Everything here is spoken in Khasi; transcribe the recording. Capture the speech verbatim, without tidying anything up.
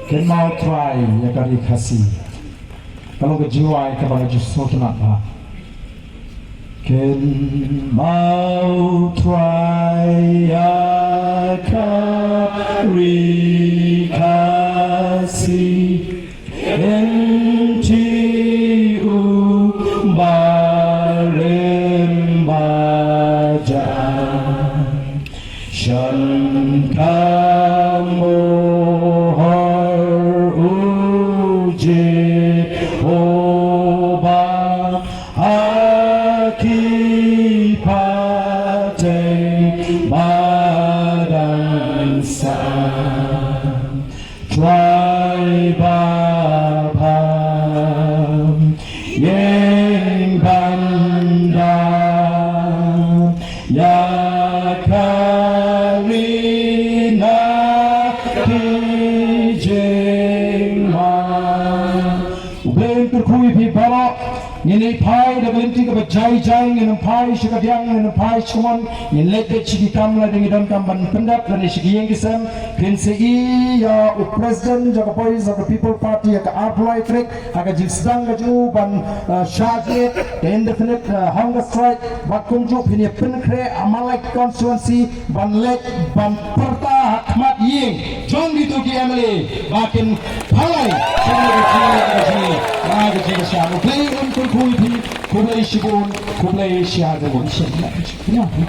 Kynmaw Trai ïa ka Ri Khasi. Ka long ka jingrwai kaba nga ju sngewtynnat bha. Kynmaw Trai ïa ka Ri Khasi. Kynti u barim bajan. Shan ka mohor u Jehobah ha ki pateng ba dang sah. Trai ba bha ïeng ban da ïa ka ri na ki jingma. U Blei un kyrkhu ïa phi baroh. Ngin ïa phai da ka lynti kaba jai jai, ngin ym phai sha kadiang, ngin ym phai sha kamon, ngin leit beit sha ki kam lada ngi donkam ban pyndep lane sha ki ïing ki sem. Phin sa ïohi ïa u President jong ka Voice of the People Party ha ka arphew lai tarik ha ka jingsdang ka jong u ban, uh, shah jied ka indefinite, uh, hunger strike. Bad kumjuh phin ïa pynkhreh ha Malek constituency ban leit ban pyrta ha khmat ïing jong kito ki M L A ba kin phai sha ka jingïaleh ka jingïaleh ka jingïaleh. Nga ka jingïaleh sha U Blei un kyrkhu ïa phi. Khublei shibun, khublei shihajar nguh.